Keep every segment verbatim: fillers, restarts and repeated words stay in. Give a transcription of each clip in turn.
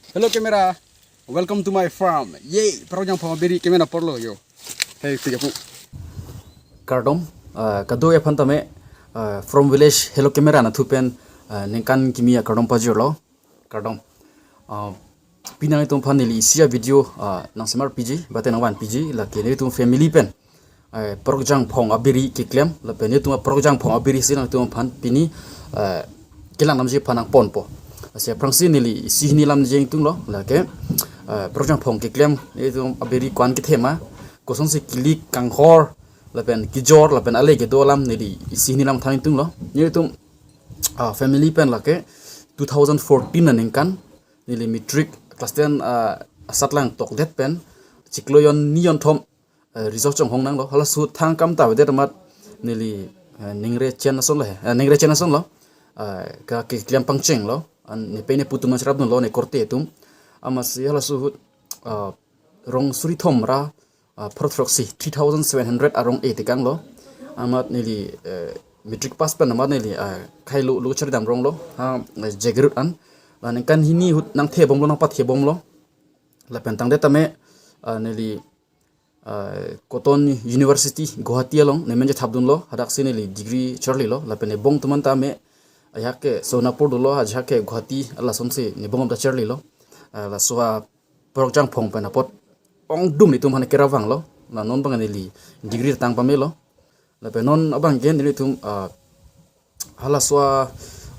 Hello camera, welcome to my farm. Yay, Parokjangphong abiri keme na porlo yo. Hey, tiga pu. Kardom, ah, kado-an aphan tame, ah, from village Hello Camera anatthu pen, ah, ningkan kimi akardom pajirlo. Kardom. Ah, pini nanglitum aphan neli isi avideo, ah, nangsemar piji, bate nangvan piji, lake nelitum family pen, eh, Parokjangphong abiri keklem, lapen nelitum Parokjangphong abiri si nangtum aphan pini, eh, kelang namji aphan nangponpo. Lasi aphrangsi neli isi hini lam jeng tunglo, lake, eh, Parokjangphong keklem, nelitum abiri ko-an kethe ma, kosonsi kili kanghor, lapen kejor, lapen ale kedo alam neli isi hini lam than tunglo. Nelitum, ah, family pen lake two thousand fourteen aningkan, neli matric class ten, ah, asatlang tokdet pen, chiklo jon ni jon thom, eh, result chonghong nanglo. Halaso thang akam ta avedet amat neli, eh, ningre chen asonlo he. Eh, ningre chen asonlo. Eh, ka keklem pangchenglo. An nepe nepu atum cherapdunlo, ne korte atum. Amatsi halaso ahut, ah, rong suri thom ra, ah, pharo throksi, three thousand seven hundred arong e tekanglo. Amat neli, eh, matric pass pen amat neli, ah, khei lo, lo chari dam ronglo. Ha, eh, Jagiroad an. La ningkan hini ahut nangthebomlo, nangpathebomlo. Lapen tangdet tame, ah, neli, ah, Cotton University Guwahati along nemen chethapdunlo, hadaksi neli degree charlilo, lapen nebong atum an tame, ajahak ke Sonapur dolo, ajahak ke Guwahati, alasonsi nebong atum ta charlilo. Ah, laso a Parokjangphong pen apot ongdung nelitum aphan kera vanglo, la non abang neli degree tang pamelo. Lapen non abang ke nelitum, ah, halaso a,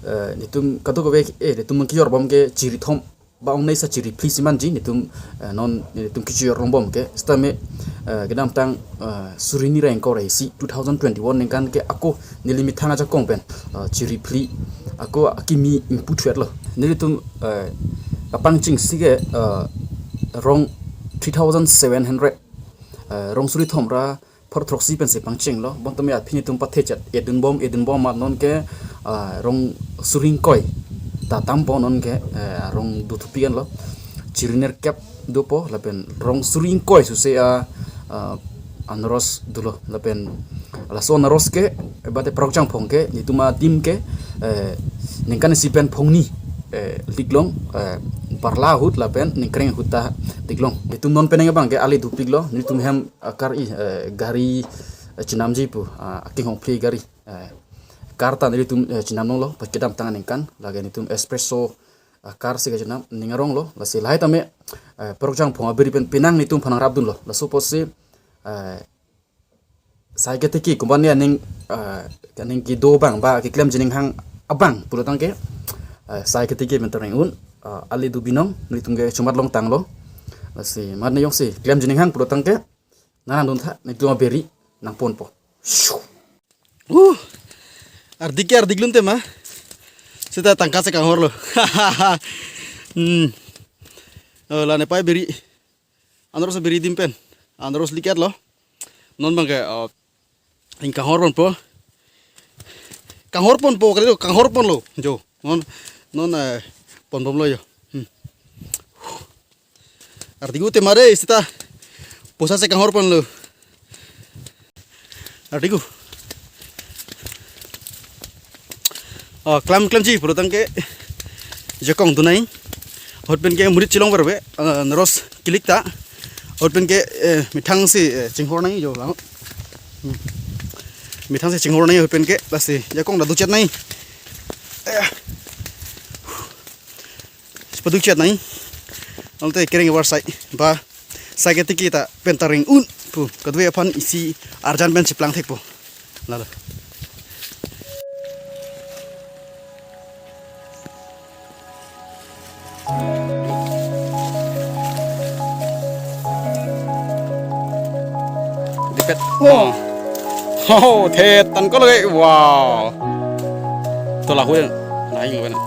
eh, nelitum kadokave, eh, nelitum nangkejor bom ke chiri thom, ba ong nei sa chiri phli si manji nelitum, eh, non nelitum kejor rong bom ke, sitame, eh, kedamtang, eh, suri hini ra ingkoi ra isi two thousand twenty-one ningkan ke ako neli methang ajakong pen, eh, chiri phli ako akimi ingpu thuetlo. Nelitum, eh, kapangcheng si ke, eh, rong three thousand seven hundred, eh, rong suri thom ra pharo throksi pensi pangchenglo. Bonta me aphi nelitum pathe chat edun bom, edun bom amat non ke, ah, rong suri ingkoi ta tampo non ke, eh, rong dothupi anlo. Chiri nerkep dopo lapen rong suri ingkoi suse a, ah, anaros dolo. Lapen laso anaros ke, bate Parokjangphong ke, nelitum adim ke, eh, ningkan isi pen phongni, eh, liklong, eh, parla ahut lapen ningkreng ahut ta liklong. Nelitum non penang abang ke ale dopiklo, nelitum hem akar i, eh, gari, eh, chenamji pu, ah, akinghong phli gari, eh, car ta nelitum, eh, chenam longlo, kedamtang aningkan, lake nelitum Espresso, ah, car si kachenam, ning aronglo, lasi lahai tame, eh, Parokjangphong abiri pen penang nelitum aphan nangrapdunlo, laso apotsi, eh, sai ketiki company aning, eh, aning kedo abang ba keklem jining hang abang pulotangke, eh, sai ketiki mentoring un, eh, ale do binong, nelitum ke chomat longtanglo, lasi mat ne jongsi klem jining hang pulotangke, nangdun tha, nelitum abiri nangponpo. Uh, ardik ke ardik lun tema. Seta tangka si kanghorlo. Hmm. Oh, la ne pai biri. Anaros biri adim pen. Anaros liketlo. Non abang ke, oh, ing kanghor ponpo. Kanghor ponpo, kali lo, kanghor ponlo. Jo. Non, non, eh, pon bomlo jo. Hmm. Ardigu tema re, seta. Posa si kanghor ponlo. Ardigu. Oh, klam klamji pulotangke jakong dunai. Ahut pen ke murit chelong berbe, eh, anaros kelik ta. Ahut pen ke, eh, methang si, eh, chinghor nangji jo lang. Hmm. Methang si chinghor nangji ahut pen ke, lasi jakong ta duchet nangji. Eh. Padukchet nangji. Ante kereng war sai ba sai ketiki ta pen taring un pu. Kadokave aphan isi arjan pen chiplang thekpo. Lalo. Dipet. Oh. Oh, thet tan ko lagi. Wow. To lahu ya. Naik ngena.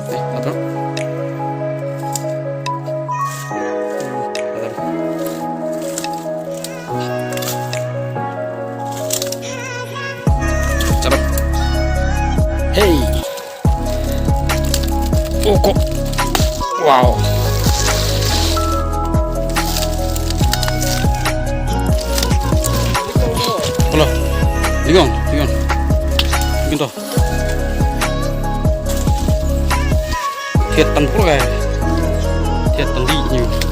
Eh, ato. Chalo. Hey. Oko. Wow. Halo. Digong, digong. Digong to. Thet tan pur ke. Thet tan di ni.